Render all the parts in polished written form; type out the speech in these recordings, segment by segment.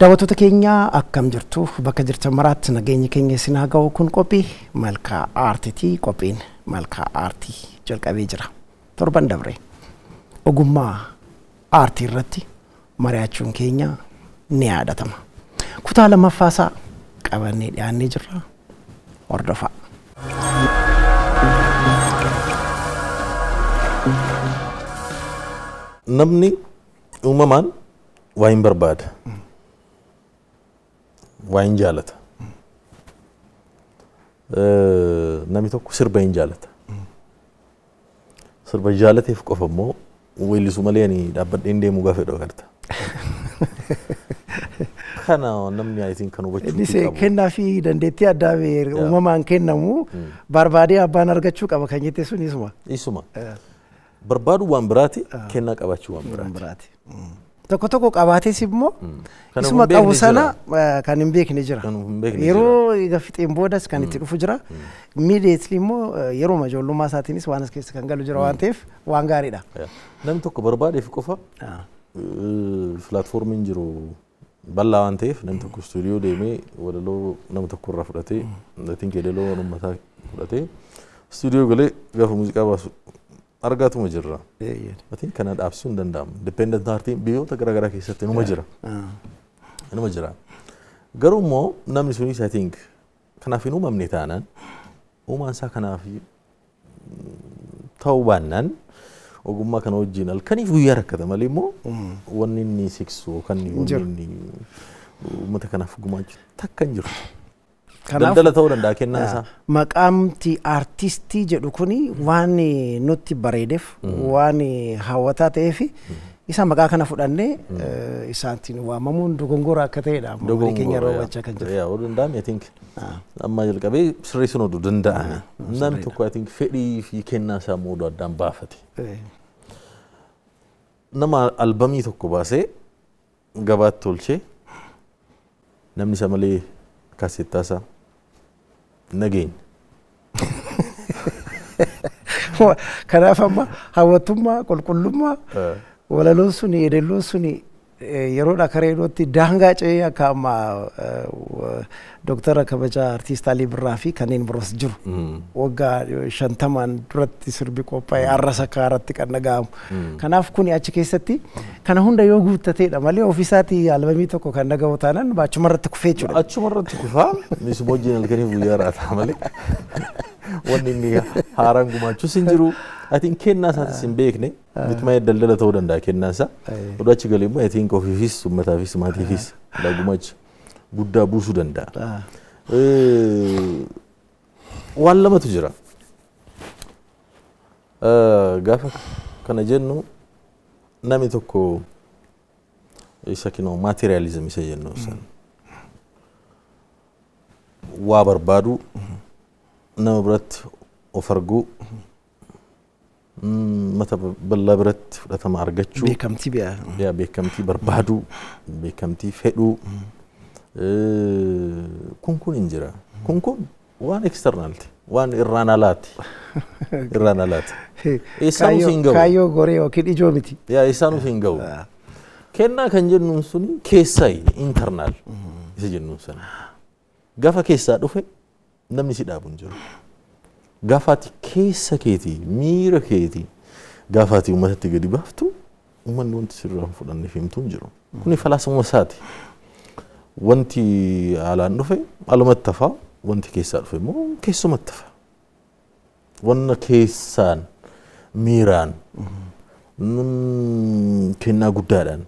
Daawwattoota keenya, akkam jirtu? Bakka jirtan maraatti nageenyi keenya isin haa ga'u. Kun qophii Malkaa Aartiiti. Qophiin Malkaa Aartii jalqabee jira. Torban dabre ogummaa aartii irratti mari'achuun keenya ni yaadatama. Kutaa lammaffaasaa qabannee dhiyaannee jirra. Hordofaa. Namni uumamaan waa hin barbaada. Waa hin jaalata. Namni tokko sirba hin jaalata. Sirba jaalateef qofa immoo weellisuu malee ani dhaabbadheen deemuu gaafa fedhu agarta. Kana namni I think kan hubachuu Innis qabu. kennaa fi dandeettii addaa uumamaan kennamu barbaadee abbaan argachuu qaba kan jette sun isuma. Isuma. Barbaadu waan biraati, kennaa qabaachuu waan biraati. Biraati. Tokko tokko qabaates immoo Kan isuma hin beekne qabu sana kan hin beekne jira. Kan hin beekne jira. Yeroo egaa fixeen boodas kan itti dhufu jira. Immediately immoo yeroo ijoollummaa isaatiinis waan as keessa kan galu jira waan ta'eef waan gaariidha. Namni tokko barbaadeef qofa platformiin jiru bal'aa waan ta'eef, namni tokko istuudiyoo deemee walaloo nama tokko irraa fudhatee, I think yeedaloo waan uummataa fudhatee istuudiyoo galee gaafa muuziqaa baasu argaatuma jirra. I think kana dhaabsisuu hin danda'amu. Independent artiin biyyoota garaagaraa keessatti numa jira. Numa jira. Garuu immoo namni sunis I think kanaaf hin uumamne taanaan, uumaan isaa kanaaf ta'uu baannaan, ogummaa kana wajjin halkaniif guyyaa rakkata malee immoo wanni inni siksu yookaan wanni inni uummata kanaaf gumaachu takka hin jirtu. Daldala ta'uu danda'a kennaan isaa. Maqaamti aartistii jedhu kuni waan nutti bareedeef, waan hawwataa ta'eef, isa maqaa kana fudhannee isaantiin waamamuun dogongora akka ta'edha. Amma keenya irra hubachaa kan jiru. Yaa, oduu danda'ame, I think amma jalqabee sirreessuun oduu danda'ame. Namni tokko I think fedhii fi kennaa isaa immoo oduu addaan baafate. Nama albamii tokko baasee gabaatti tolchee namni isa malee kaasettaa isaa nageenya. Kanaaf amma hawwattummaa, qulqullummaa, walaloon suni, yeedalloon suni yeroodha kara yerootti daangaa ce'ee akka amma Dooktara kabajaa Artiist Alii Birraa fi kanneen biroos jiru. Waggaa 50n duratti sirbi qophaa'e arras akka haaratti kan dhaga'amu. Kanaaf kuni achi keessatti kana hunda yoo guuttateedha malee ofiisaatii albamii tokko kan dhaga'u taanaan achuma irratti kufee jechuudha. Achuma irratti kufaa, misuma wajjin halkanii guyyaa raataa malee wanni inni haaraan gumaachuus hin jiru. I think kennaa isaatis hin beekne, bituma daldala ta'uu danda'a kennaan isaa. Oduu achi galee immoo I think ofiifis, uummataafis, maatiifis gumaacha guddaa buusuu danda'a. Waan lamatu jira. Gaafa kana jennu, namni tokko isa kinoo materialism isa jennu san waa barbaadu, nama biratti of arguu, mata bal'aa biratti fudhatama argachuu, Beekamtii bi'a. Yaa, beekamtii barbaaduu, beekamtii fedhuu, kun kun hin jira. Kun kun waan externalti, waan irraan alaati. Irraan alaati. Eessaanuu siin ga'u. Kaayyoo goree yookiin ijoo miti. Yaa, eessaanuu siin ga'u. Kennaa kan jennuun suni keessaayi, internal isa jennuun sana. Gaafa keessaa dhufe namni si dhaabu hin jiru. Gaafa ati keessa keetii, miira keetii, gaafa ati uummatatti gadi baaftu, uummanni wanti sirraa hin fudhanneef himtuu hin jiru. Kuni falaasama isaati. Wanti alaan dhufe alumatti hafaa, wanti keessaa dhufe immoo keessumatti hafa. Wanna keessaan miiraan kennaa guddaadhaan,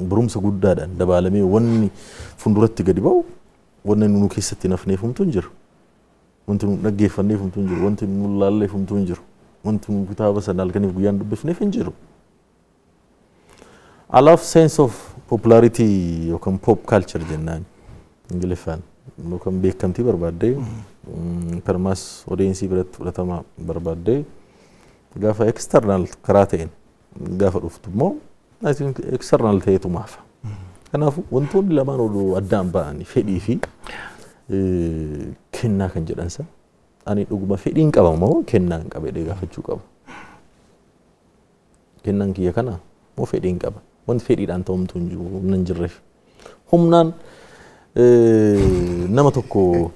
barumsa guddaadhaan dabaalamee wanni fuulduratti gadi ba'u, wanni nu keessatti hin hafneef humtuu hin jiru. Wanti nu dhaggeeffanneef humtuu hin jiru. Wanti nu laalleef humtuu hin jiru. Wanti nu kitaaba sana halkaniif guyyaan dubbifneef hin jiru. Alaaf sense of popularity yookaan pop culture jennaan Ingiliffaan, yookaan beekamtii barbaaddee, kanumas audience biratti fudhatama barbaaddee, gaafa external karaa ta'een gaafa dhuftu immoo I think external ta'eetu maafa. Kanaafuu wantoonni lamaan oduu addaan ba'anii, fedhii fi kennaa kan jedhan sana, ani dhuguma fedhiin qaba moo kennaan qaba jedhee gaafachuu qaba. Kennaan kiyya kana moo fedhiin qaba? Wanti fedhiidhaan ta'umtu hin jiru, hin jirreef. Humnaan nama tokko,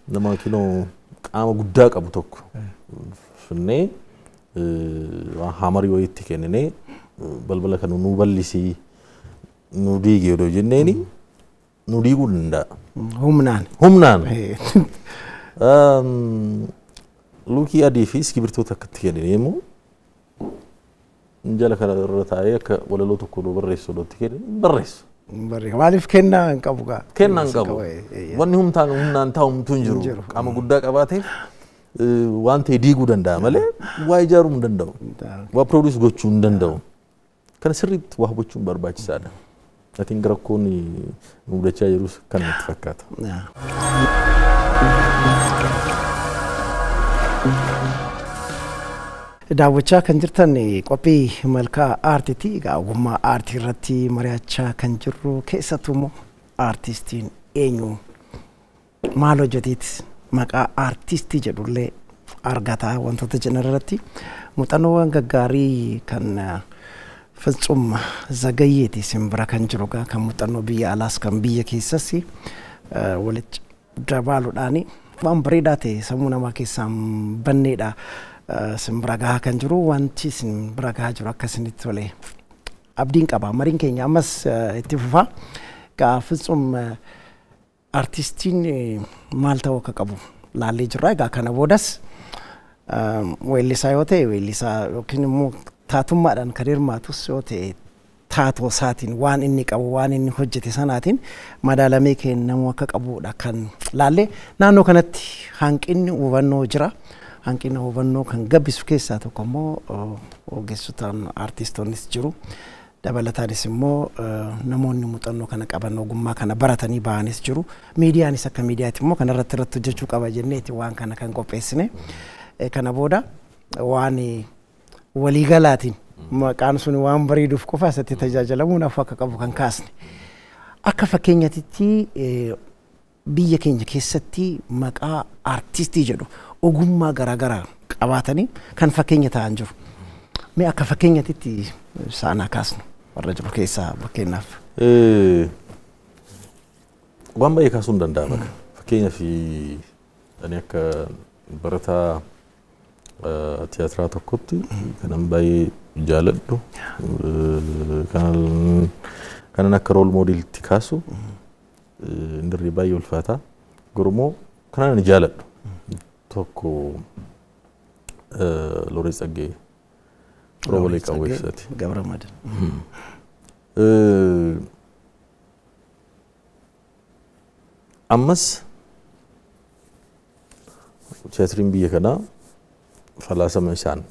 nama kinoo qaama guddaa qabu tokko finnee, waan hammerii wayiitti kenninee, balbala kana nuu bal'isii nu diigi yoo jenneeni, nu diiguu danda'a. Humnaan. Humnaan. Luukii adii fi iskibirtoota akkatti kennine immoo, jala kana irra taa'ee akka walaloo tokko nu barreessu itti kennine, hin barreessu. Maaliif? Kennaa hin qabu gaa. Kennaa hin qabu. Wanni humnaan taa'u humtuu hin jiru. Qaama guddaa qabaateef waan ta'e diiguu danda'a malee waa ijaaruu hin danda'u. Waa produce gochuu hin danda'u. Kana sirriitti waa hubachuun barbaachisaadha. Atiin rakkoon nu mudachaa jirus kan natti fakkaata. Daawwachaa kan jirtan qophii Malkaa Aartiiti. Egaa ogummaa aartii irratti mari'achaa kan jirru, keessattuu immoo aartistiin eenyu, maal hojjeteet maqaa aartistii jedhullee argataa wantoota jedhan irratti muuxannoowwan gaggaarii kan Fitsum Zagayyeeti simbira kan jiru gaa, kan muuxannoo biyya alaas kan biyya keessas walitti dabaaluudhaan waan bareedaa ta'e sammuu namaa keessaa hin banneedha. Simbira gahaa kan jiru, wanti simbira gahaa jiru akka isinitti tole abdiin qaba. Mariin keenya ammas itti fufaa. Gaa Fitsum, artistiin maal ta'uu akka qabu laallee jirra. Egaa kana boodas weellisaa yoo ta'e weellisaa, yookiin immoo taatummaadhaan kan hirmaatus yoo ta'e taatoo isaatiin, waan inni qabu, waan inni hojjete sanaatiin madaalamee kennamuu akka qabudha kan laallee. Naannoo kanatti hanqinni hubannoo jira. Hanqina hubannoo kan gabbisu keessaa tokko immoo ogeessotaan aartistoonnis jiru. Dabalataanis immoo namoonni muuxannoo kana qaban, ogummaa kana baratanii bahanis jiru. Miidiyaanis akka miidiyaatti immoo kanarratti irratti hojjechuu qaba jenneeti waan kana kan qopheessine. Kana booda waan waliigalaatiin maqaan sun waan bareeduuf qofa asatti tajaajilamuun hafu akka qabu kan kaasne. Akka fakkeenyatitti biyya keenya keessatti maqaa aartistii jedhu ogummaa garaagaraa qabaatanii kan fakkeenya ta'an jiru. Mee akka fakkeenyatitti isaanaa kaasnu, warra jiru keessaa fakkeenyaaf. Waan baay'ee kaasuu hin danda'ama. Fakkeenyaaf ani akka barataa tiyaatiraa tokkotti kanan baay'ee jaaladhu, kanan akka role modelitti kaasu, indirri baay'ee ulfaataa garuu kanan ani jaaladhu tokko Looreet Tsaggayee Roobalee Qawweessaati. Gabra Madin. Ammas tiyaatiriin biyya kanaa falaasama isaan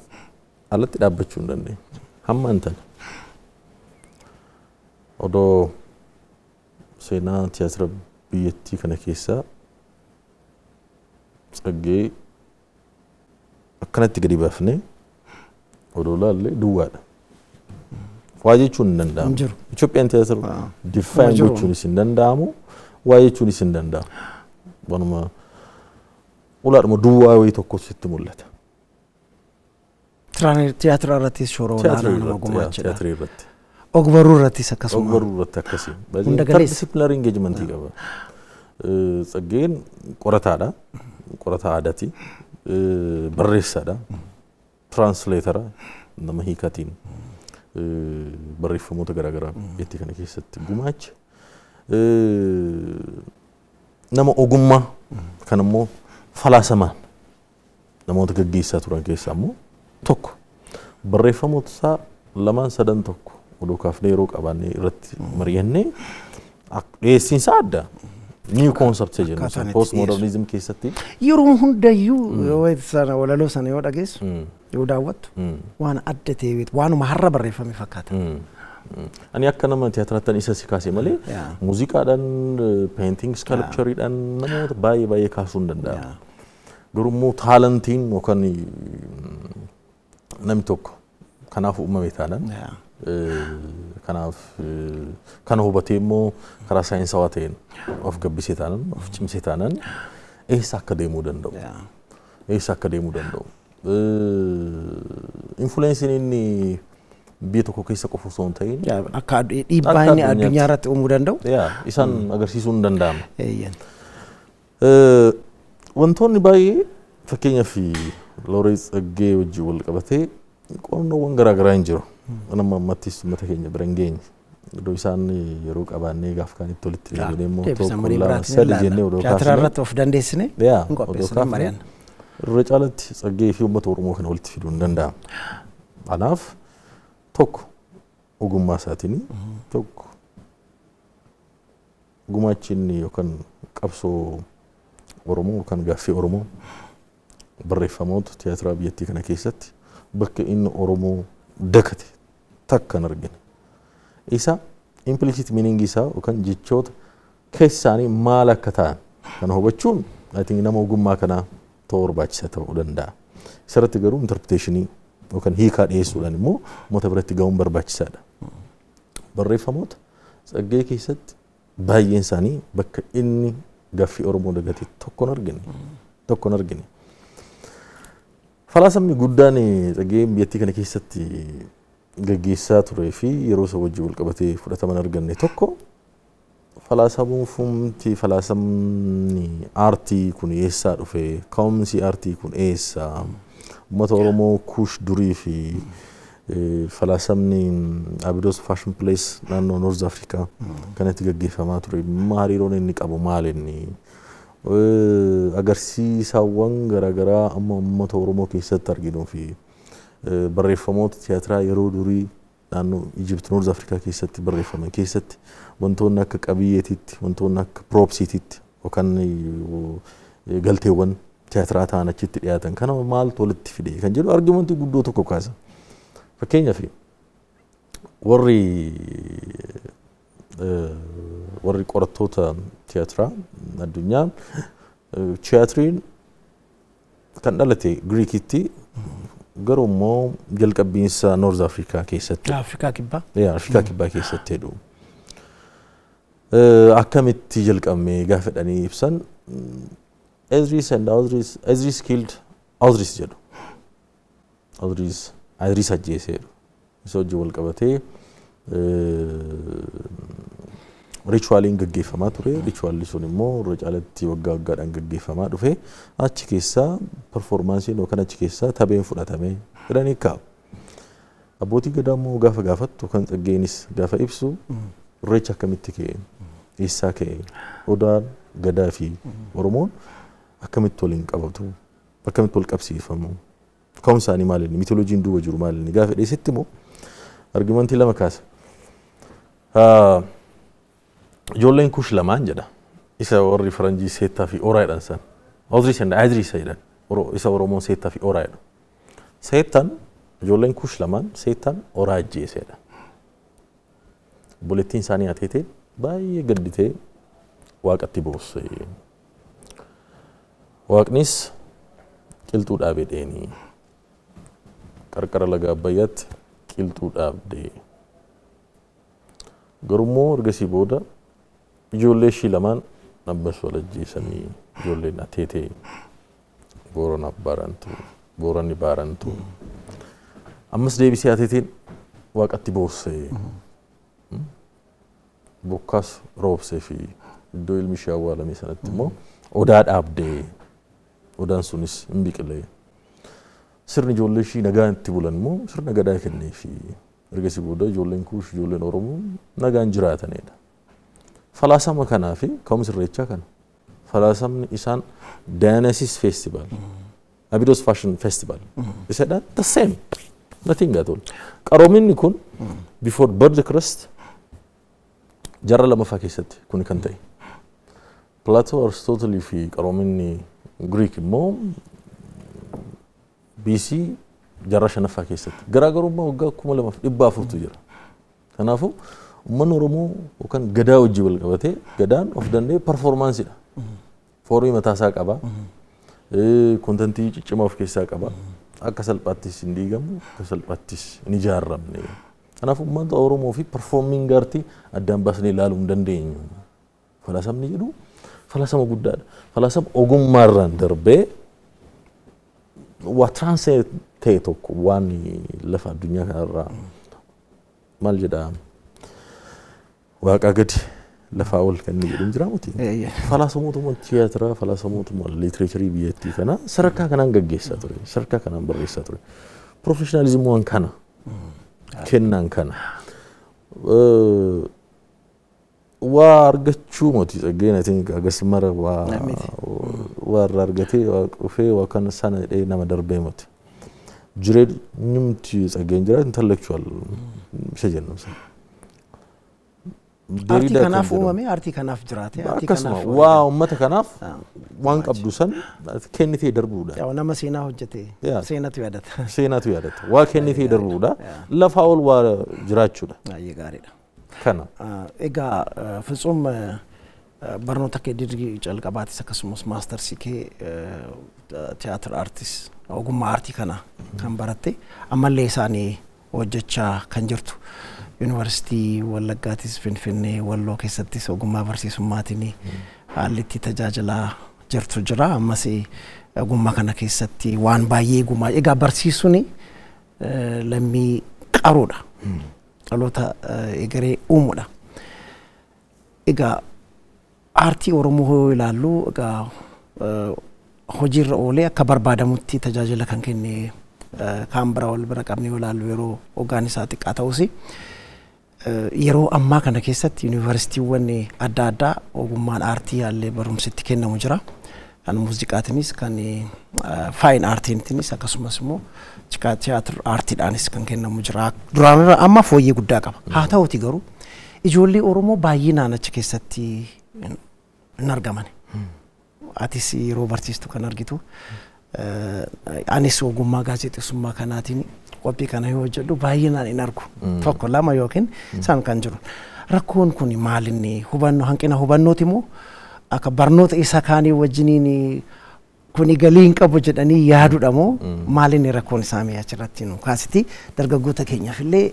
alatti dhaabbachuu hin dandeenye. Hamma antana. Odoo seenaa tiyaatira biyyattii kana keessaa Tsaggee akkanatti gadi baafnee odoo laallee duwwaadha. Waa jechuun hin danda'amu. Itoophiyaan tiyaatira define gochuunis hin danda'amu. Waa jechuunis hin danda'amu. Wanuma ulaadhuma duwwaa wayii tokko sitti mul'ata. Tiyaatira irrattis shoora olaanaa nama gumaachedha. Tiyaatira irratti. Ogbarruu irrattis akkasuma. Ogbarruu irratti akkasii. Hunda galeessa. Interdisciplinary engagementii qaba. Tsaggeen qorataadha. Qorataa aadaati. Barreessaadha. Translatora, nama hiikatiin barreeffamoota garaagaraa biyyattii kana keessatti gumaacha. Nama ogummaa kan immoo falaasamaan namoota gaggeessaa turan keessaa immoo tokko. Barreeffamoota isaa lamaan sadan tokko odoo kaafnee yeroo qabaannee irratti mari'annee, dhiyeessiin isaa adda. New concept jennu post modernism keessatti. Yeroo hundayyuu yoo sana walaloo sana yoo dhageessu, yoo daawwattu, waan adda ta'e, waanuma har'a barreeffame fakkaata. Ani akka nama tiyaatiraatti isa si kaase malee muuziqaadhaan, painting, sculptureidhaan namoota baay'ee baay'ee kaasuu hin danda'amu. Garuu immoo talentiin yookaan namni tokko kanaaf uumame taanaan, kanaaf kana hubatee immoo karaa saayinsawaa ta'een of gabbisee taanaan, of cimsee taanaan, eessa akka deemuu danda'u. Eessa akka deemuu danda'u. Influenceiin inni Biyya tokko keessa qofa osoo hin ta'in akka dhiibbaa inni addunyaa irratti uumuu danda'u. Isaan agarsiisuu hin danda'ama. Wantoonni baay'ee fakkeenyaaf Looreet Tsaggee wajjin wal qabatee qorannoowwan garaagaraa hin jiru. Nama ammattis uummata keenya bira hin geenye. Iddoo isaan yeroo qabaannee gaaf kaanitti walitti deebinee immoo tokko lama sadi jennee odoo kaasne. Tiyaatira irratti of dandeessine hin qopheessine mari'anna. Irra caalatti Tsaggee fi uummata Oromoo kana walitti fiduu hin danda'amu. Kanaaf tokko ogummaa isaatiin, tokko gumaachi inni yookaan qabsoo Oromoo yookaan gaaffii Oromoo barreeffamoota tiyaatiraa biyyattii kana keessatti bakka inni Oromoo dakate takka hin argine. Isa implicit meaning isaa yookaan jechoota keessaanii maal akka ta'an kana hubachuun I think nama ogummaa kanaa ta'uu barbaachisa ta'uu danda'a. Isarratti garuu interpretation yookaan hiikaa dhiyeessuudhaan immoo uummata biratti ga'uun barbaachisaadha. Barreeffamoota Tsaggee keessatti baay'een isaanii bakka inni gaaffii Oromoo dagate tokko hin argine. Tokko hin argine. Falaasamni guddaan Tsaggeen biyyattii kana keessatti gaggeessaa turee fi yeroo isa wajjin wal qabatee fudhataman arganne tokko falaasamumti falaasamni aartii kun eessaa dhufe, ka'umsi aartii kun eessa, uummata Oromoo Kuush durii fi falaasamni Abydos Fashion Place naannoo North Africa kanatti gaggeeffamaa ture, hariiroon inni qabu maal inni, agarsiisawwan garaagaraa amma uummata Oromoo keessatti arginuu fi barreeffamoota tiyaatiraa yeroo durii naannoo Egypt North Africa keessatti barreeffaman keessatti wantoonni akka qabiyyeetitti, wantoonni akka propsiititti yookaan galteewwan tiyaatiraa ta'an achitti dhiyaatan kana maaltu walitti fide kan jedhu argumentii guddoo tokko kaasa. Fakkeenyaaf warri qorattoota tiyaatiraa addunyaa tiyaatiriin kan dhalate Giriikitti, garuu immoo jalqabbiinsa North Africa keessatti. Afrikaa Kibbaa. Afrikaa Kibbaa keessatti jedhu. Akkamitti jalqabme gaafa jedhanii ibsan, Ezris and Osiris, Ezris killed Osiris jedhu. Osiris Idris ajjeese jedhu. Isa wajjin wal qabatee ritualiin gaggeeffamaa ture. Ritualli sun immoo irra caalatti waggaa waggaadhaan gaggeeffamaa dhufe, achi keessaa performansiin yookaan achi keessaa tapheen fudhatame jedhanii kaa'u. Abbootii gadaa immoo gaafa gaafattu kan Tsaggeenis gaafa ibsu, irreecha akkamitti ka'e, eessaa ka'e, odaan gadaa fi Oromoon akkamitti waliin qabatu, akkamitti wal qabsiifamu, ka'umsi isaanii maal inni, mitoloojiin duuba jiru maal inni gaafa dheessitti immoo argumentii lama kaasa. Ijoolleen Kush lamaan jedha. Isa warri faranjii Seettaa fi Oraa jedhan san. Osiris and Idris jedhan. Isa Oromoon Seettaa fi Oraa jedhu. Seettaan, ijoolleen Kush lamaan, Seettaan Oraa ajjeesedha. Obboleettiin isaanii Ateetee baay'ee gadditee waaqatti boosse. Waaqnis qilxuu dhaabee dheeni. Qarqara laga Abbayyaatti qilxuu dhaabde. Garummoo ergasii booda ijoollee ishii lamaan ammas wal ajjeesanii, ijoolleen Ateetee Booranaaf Baarantu, Booranni Baarantu. Ammas deebisee Ateeteen waaqatti boosse. Bokkaas roobsee fi iddoo ilmi ishee awwaalame sanatti immoo odaa dhaabdee, odaan sunis hin biqilee. Sirni ijoollee ishii nagaan itti bulan immoo sirna gadaa kennee fi ergasii booda ijoolleen Kuush, ijoolleen Oromoo nagaan jiraatanidha. Falaasama kanaa fi ka'umsi irreechaa kana. Falaasamni isaan Dionysus Festival, Abydos Fashion Festival, isadha the same, nothing at all. Qaroominni kun before birth Christ jarra lamaffaa keessatti kuni kan ta'e. Plato, Aristotle fi qaroominni Greek immoo BC jarra shanaffaa keessatti. Garaagarummaa waggaa 2400tu jira. Kanaafuu uummanni Oromoo yookaan gadaa wajjin wal qabatee gadaan of danda'ee performansiidha. Formii mataasaa qaba. Contentii ciccimaa of keessaa qaba. Akka salphaattis hin diigamu, akka salphaattis hin ijaaramne. Kanaafuu uummata Oromoo fi performing artii addaan baasnee ilaaluu hin dandeenyu. Falaasamni jedhu falaasama guddaadha. Falaasama ogummaarraan darbee waa transcend ta'e tokko, waan lafa addunyaa kanarraa Maal jedhaa, waaqaa gadi lafaa ol kan inni jedhu hin jiraa miti. Falaasamootuma tiyaatiraa, falaasamootuma literature biyyattii kana sadarkaa kanaan gaggeessaa ture, sadarkaa kanaan barreessaa ture. Professionalism waan kana, kennaan kana. Waa argachuu moti Tsaggeen, I think agas mara waa waa irraa argatee, waa qufee, waa kana sana jedhee nama darbee moti. Jireenyumti Tsaggeen jiraatu intellectual isa jennu sana. Aartii kanaaf uumame, aartii kanaaf jiraate, aartii Akkasuma kanaaf waa uummata kanaaf waan qabdu san kennitee darbuudha. Yaa'u, nama seenaa hojjete seenatu yaadata. Seenaatu yaadata. Waa kennitee darbuudha. Lafaa ol waa jiraachuudha. Baay'ee gaariidha. Kana. Egaa Fitsum, barnoota kee digirii calqabaatis akkasumas maastarsii kee tiyaatir aartis, ogummaa aartii kana kan baratte, ammallee isaanii hojjechaa kan jirtu, yuunivarsiitii Wallaggaatis, Finfinnee, Walloo keessattis ogummaa barsiisummaatiin haalli itti tajaajilaa jirtu jira. Ammas ogummaa kana keessatti waan baay'ee gumaa, egaa barsiisuun lammii qaruudha. Dhaloota egeree uumuudha. Egaa aartii Oromoo yoo ilaallu, egaa hojiirra oolee akka barbaadamutti tajaajila kan kenne kaan bira wal bira qabnee yoo ilaallu, yeroo hoggaan isaa xiqqaa ta'us, yeroo ammaa kana keessatti yuunivarsiitiiwwan adda addaa ogummaan aartii haalli barumsi itti kennamu jira. Kan muuziqaatiinis, kan fine artiitiinis, akkasumas immoo tiyaatir aartiidhaanis kan kennamu jira. Duraan amma fooyyee guddaa qaba. Haa ta'uti garuu ijoollee Oromoo baay'inaan achi keessatti hin argaman. Atis yeroo barsiistu kan argitu, anis ogummaa gaazexeessummaa kanaatiin qophii kana yoo hojjedhu baay'inaan hin argu. Tokko lama yookiin isaan kan jiru. Rakkoon kun maalinni? Hubannoo, hanqina hubannooti moo, akka barnoota isa kaanii wajjiniin kuni galii hin qabu jedhanii yaaduudha moo, maalinni rakkoon isaa? Mee achirratti nu kaasiti, dargaggoota keenyaaf illee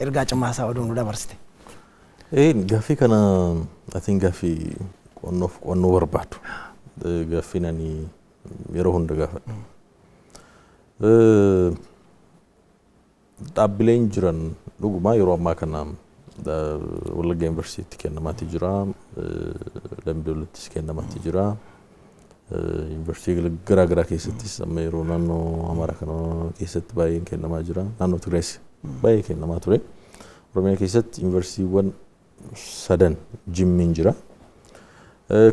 ergaa cimaa isaa oduu nu dabarsite. Gaaffii kana, I think, gaaffii qo'annoof qo'annoo barbaadu. Gaaffiin ani yeroo hunda gaafadhu. Dhaabbileen jiran dhugumaa yeroo ammaa kana Wallagga Yuunivarsiitii kennamaatti jira, Dambi kennamaatti jira. Yuunivarsiitii garaa garaa keessattis amma yeroo naannoo Amaaraa kana keessatti baay'een kennamaa jira. Naannoo Tigraayis baay'ee kennamaa ture. Oromiyaa keessatti yuunivarsiitiiwwan sadan jimmiin jira.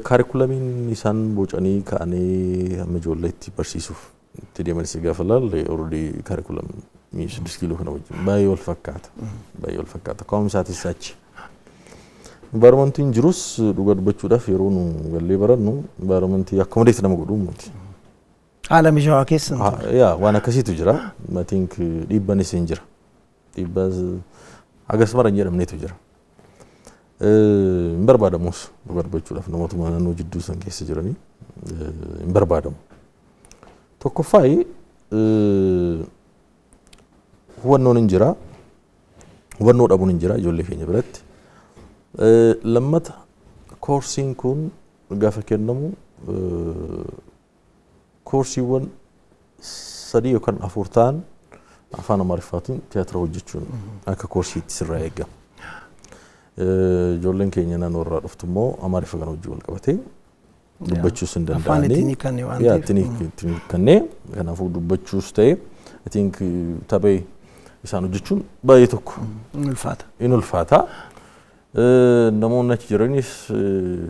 Kaarikulamiin isaan bocanii ka'anii amma ijoolleetti barsiisuuf itti deemanis gaafa ilaalle, already kaarikulamii 6 kiiloo kana wajjin baay'ee wal fakkaata. Baay'ee wal fakkaata. Ka'umsaatis achi. Environmentiin jirus, dhuga dubbachuudhaaf, yeroo nu gallee barannu environmentii accommodate nama godhu miti. Haala mijaawaa keessa hin turre. Yaa, waan akkasiitu jira. I think dhiibbanis hin jira. Dhiibbaa hagas mara hin jedhamnetu jira. Hin barbaadamus, dhuga dubbachuudhaaf, namootuma naannoo jidduu san keessa jiranii hin barbaadamu. Tokkoffaayi, hubannoon hin jira. Hubannoo dhabuun hin jira ijoollee keenya biratti. Lammata, koorsiin kun gaafa kennamu koorsiiwwan sadii yookaan afur ta'an afaan Amaariffaatiin tiyaatira hojjechuun akka koorsiitti sirraa eegama. Ijoolleen keenya naannoo irraa dhuftu immoo Amaariffa kana wajjin wal qabatee dubbachuus hin Afaan danda'anii. ittiin hiikanne waan Yaa, ta'eef. ittiin hiikkannee, kanaafuu dubbachuus ta'e, I think, taphee isaan hojjechuun baay'ee tokko Hin ulfaata. In ulfaata. Namoonni achi jiranis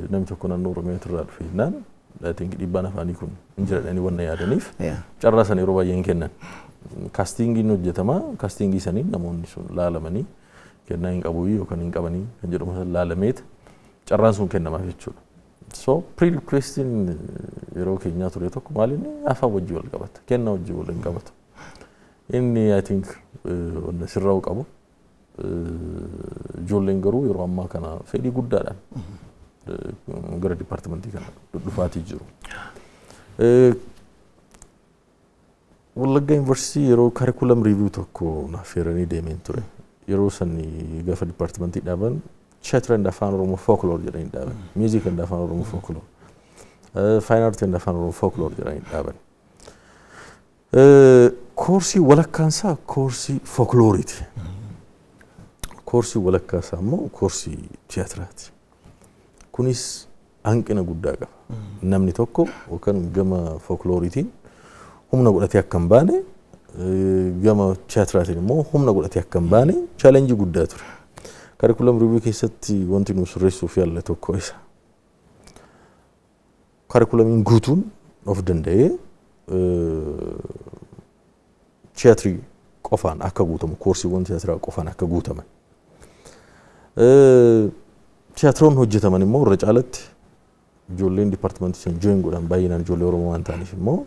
namni tokko naannoo Oromiyaa irraa dhufe jennaan, I think, dhiibbaan afaanii kun hin jira jedhanii wanna yaadaniif carraa sana yeroo baay'ee hin kennan. Castingiin hojjetama. Castingii saniin namoonni sun laalamanii kennaa hin qabu yookaan hin qabanii kan jedhamu sana laalameet carraan sun kennamaaf jechuudha. So pre-requestiin yeroo keenyaa ture tokko maalinni afaan wajjin wal qabata. Kennaa wajjin wal hin qabatu. Inni, I think, wanna sirraa'u qabu. Ijoolleen garuu yeroo ammaa kana fedhii guddaadhaan gara dipaartimentii kana dhufaatii jiru. Wallagga Yuunivarsiitii yeroo curriculum review tokko naaf feeranii deemeen ture. Yeroo sani gaafa dipaartimentii dhaaban theatre and Afaan Oromoo folklore jedhanii dhaaban. Music and Afaan Oromoo folklore. Fine art and Afaan Oromoo folklore jedhanii dhaaban. Koorsii walakkaan isaa koorsii folklooriiti. Koorsii walakkaa isaa immoo koorsii tiyaatiraati. Kunis hanqina guddaa qaba. Namni tokko yookaan gama folklooriitiin humna godhatee akka hin baane, gama tiyaatiraatiin immoo humna godhatee akka hin baane challenge guddaa ture. Curriculum review keessatti wanti nu sirreessuuf yaalle tokko isa. Curriculamiin guutuun of danda'ee tiyaatirii qofaan akka guutamu, koorsiiwwan tiyaatiraa qofaan akka guutaman. Tiyaatiroon hojjetaman immoo irra caalatti ijoolleen departmentii sana join godhan baay'inaan ijoollee Oromoo waan ta'aniif immoo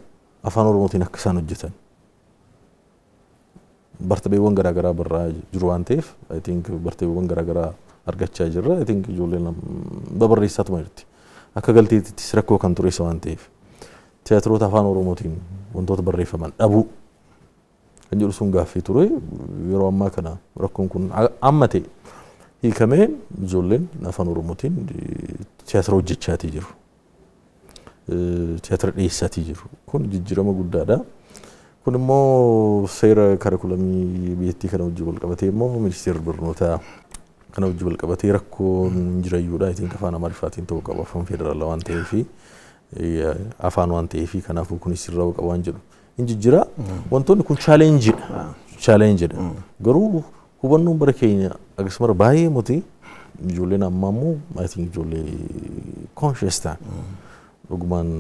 afaan Oromootiin akka isaan hojjetan. Bartabeewwan garaagaraa barraa jiru waan ta'eef, I think bartabeewwan garaagaraa argachaa jirra. I think ijoolleen babarreessaatuma jirti. Akka galteettis rakkoo kan ture isa waan ta'eef, tiyaatiroota afaan Oromootiin wantoota barreeffaman dhabuu kan jedhu sun gaaffii ture. Yeroo ammaa kana rakkoon kun amma ta'e hiikamee ijoolleen afaan Oromootiin tiyaatira hojjechaatii jiru. Tiyaatira dhiyeessaatii jiru. Kun jijjiirama guddaadha. Kun immoo seera curriculamii biyyattii kana wajjin wal qabatee immoo ministeerri barnootaa kana wajjin wal qabatee rakkoon jirayyuudha. I think afaan Amaariffaatiin ta'uu qaba, afaan federaalaa waan ta'eefi, afaan waan ta'eefi, kanaafuu kunis sirraa'uu qaba waan jedhu. In jijjiira. Wantoonni kun challengeiidha. Challengeiidha. Garuu hubannoon bara keenya akkasuma baay'ee miti. Ijoolleen ammaa immoo, I think, ijoollee conscious ta'an, dhugumaan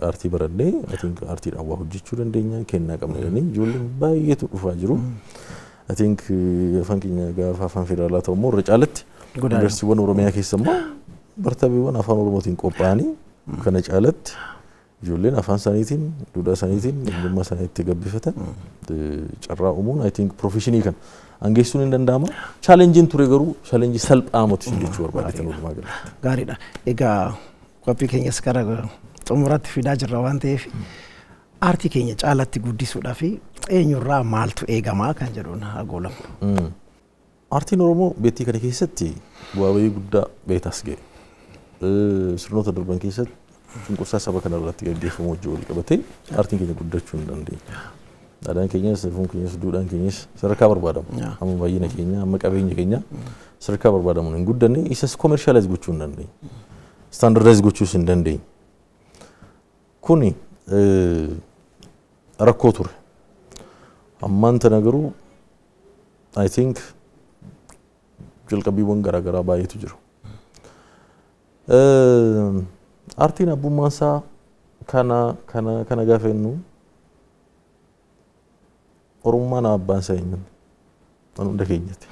aartii barannee, I think aartiidhaan waa hojjechuu dandeenya, kennaa qabna jedhanii ijoolleen baay'eetu dhufaa jiru. I think afaan keenya gaafa afaan federaalaa ta'u immoo irra caalatti yuunivarsiitiiwwan Oromiyaa keessa immoo bartabeewwan afaan Oromootiin qophaa'anii kana caalatti ijoolleen afaan isaaniitiin, duudhaa isaaniitiin, eenyummaa isaanii itti gabbifatan carraa uumuun, I think professionii kana aangeessuun hin danda'ama. Challengeiin ture garuu challenge salphaa miti jechuu barbaadetan walumaa galatti. Gaariidha. Egaa qophii keenyas gara xumuraatti fidaa jirra waan ta'eef, aartii keenya caalatti guddisuudhaaf eenyurraa maaltu eegamaa kan jedhuun haa goolabnu. Aartiin Oromoo biyyattii kana keessatti bu'aa bahii guddaa beektaas ga'e. Sirnoota darban keessatti cunqursaa saba kana irratti gaggeeffamu wajjin wal qabatee aartiin keenya guddachuu hin dandeenye. Aadaan keenyas, safuun keenyas, duudhaan keenyas sadarkaa barbaadamu. Amma baay'ina keenya, amma qabeenya keenya sadarkaa barbaadamuun hin guddanne, isas commercialize gochuu hin dandeenye. Standardize gochuus hin dandeenye. Kuni rakkoo ture. Ammaan tana garuu, I think, jalqabbiiwwan garaagaraa baay'eetu jiru. Aartiin abbummaan isaa kana gaafa jennu, Oromummaan abbaan isaa eenyuun kan hunda keenyati.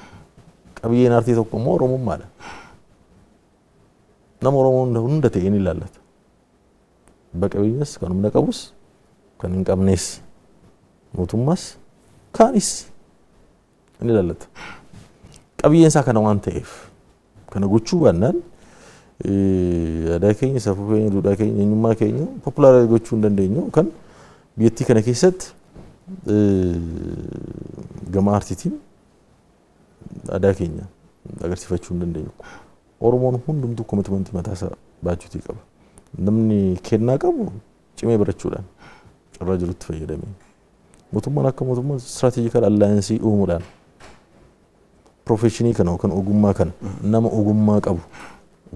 Qabiyyeen aartii tokko immoo Oromummaadha. Nama Oromoo hunda ta'e ni ilaallata. Abbaa qabeenyas, kan humna qabus, kan hin qabnes, mootummaas kaanis ni ilaallata. Qabiyyeen isaa kana waan ta'eef, kana gochuu baannaan aadaa keenya, safuu keenya, duudhaa keenya, eenyummaa keenya popularize gochuu hin dandeenyu, kan biyyattii kana keessatti gama aartiitiin aadaa keenya agarsiifachuu hin dandeenyu. Oromoon hundumtuu commitmentii mataa isaa baachuutii qaba. Namni kennaa qabu cimee barachuudhaan carraa jirutti fayyadamee, mootummaan akka mootummaa strategical alliance uumuudhaan professionii kana yookaan ogummaa kana nama ogummaa qabu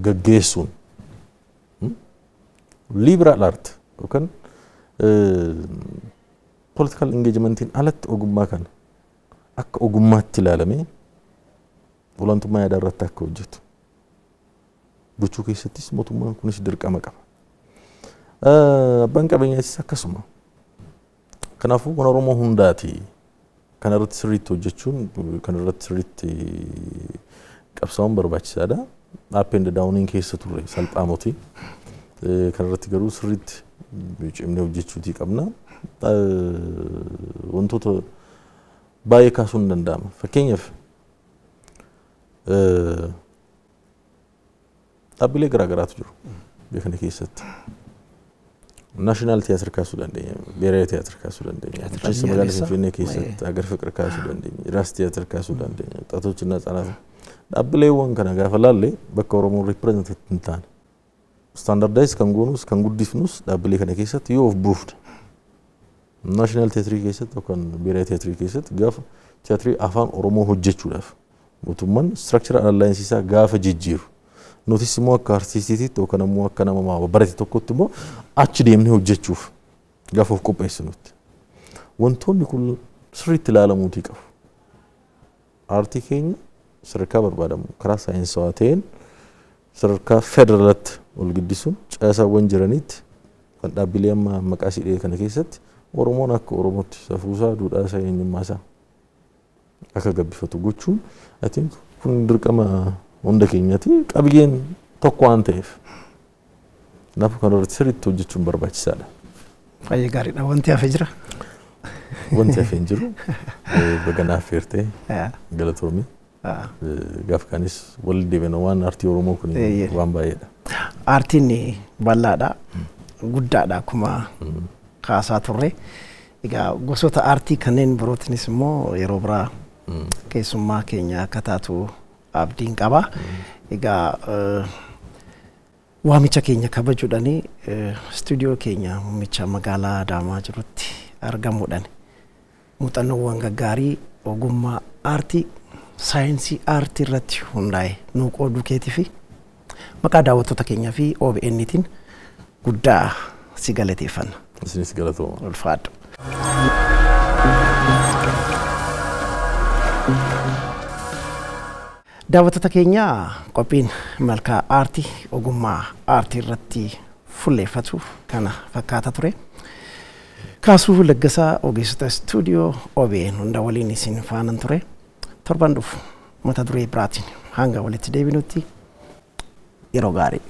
gaggeessuun, liberal art yookaan political engagementiin alatti ogummaa kana akka ogummaatti ilaalamee olaantummaa yaadaa irratti akka hojjetu gochuu keessattis mootummaan kunis dirqama qaba. Abbaan qabeenyaas akkasuma. Kanaafuu waan Oromoo hundaati. Kana irratti sirriitti hojjechuun, kana irratti sirriitti qabsaa'uun barbaachisaadha. Up and downiin keessa turre salphaa miti. Kana irratti garuu sirriitti cimnee hojjechuutii qabna. Wantoota baay'ee kaasuun ni danda'ama. Fakkeenyaaf, dhaabbilee garaagaraatu jiru biyya kana keessatti. National Theatre kaasuu dandeenya, Biheeraawii Tiyaatir kaasuu dandeenya, bulchiinsa magaalaa Finfinnee keessatti Hagar Fiqir kaasuu dandeenya, Raas Tiyaatir kaasuu dandeenya, Waxxaatochina Hitsanaat. Dhaabbileewwan kana gaafa laalle bakka Oromoon represent hin taane. Standardize kan goonus kan guddifnus dhaabbilee kana keessatti yoo of buufne. National Theatirii keessatti yookaan Biheeraawii Tiyaatirii keessatti gaafa tiyaatirii afaan Oromoo hojjechuudhaaf Mootummaan structural alliance isaa gaafa jijjiiru, nutis immoo akka artistiitti yookaan immoo akka nama barate tokkotti immoo achi deemnee hojjechuuf gaafa of qopheessinutti. Wantoonni kun sirriitti ilaalamuutii qabu. Aartii keenya sadarkaa barbaadamu karaa saayinsawaa ta'een sadarkaa federaalatti ol guddisuun caasaawwan jiranitti kan dhaabbilee amma maqaa sidhee kana keessatti Oromoon akka Oromootti safuusaa, duudhaasaa, eenyummaasaa akka gabbifatu gochuun, I think, kun dirqama hunda keenyati, qabiyyeen tokko waan ta'eef. Kanaafuu kan irratti sirriitti hojjechuun barbaachisaadha. Baay'ee gaariidha. Wanti hafe jira? Wanti hafe hin jiru. Baga naaf feertee, galatoomi. Gaaf kaanis wal deebina, waan aartii Oromoo kun waan baay'eedha. Aartiin bal'aadha. Guddaadha akkuma kaasaa turre. Egaa gosoota aartii kanneen birootinis immoo yeroo biraa keessummaa keenya akka taatu abdiin qaba. Egaa waamicha keenya kabajuudhaan istuudiyoo keenya muummicha magaalaa Adaamaa jirutti argamuudhaan muuxannoowwan gaggaarii ogummaa aartii, saayinsii aartii irratti hundaa'e nuu qooduu keetii fi maqaa daawwattoota keenyaa fi OBN'tiin guddaa si galateeffanna. Isinis galatooma. Ulfaadhu. Daawwattoota keenya, qophiin malkaa aartii ogummaa aartii irratti fuulleeffatu kana fakkaata ture. Kaasuu Laggasaa ogeessota istuudiyoo OBN hunda waliin isin faanan ture. Torban dhufu mata duree biraatiin hanga walitti deebinutti yeroo gaarii.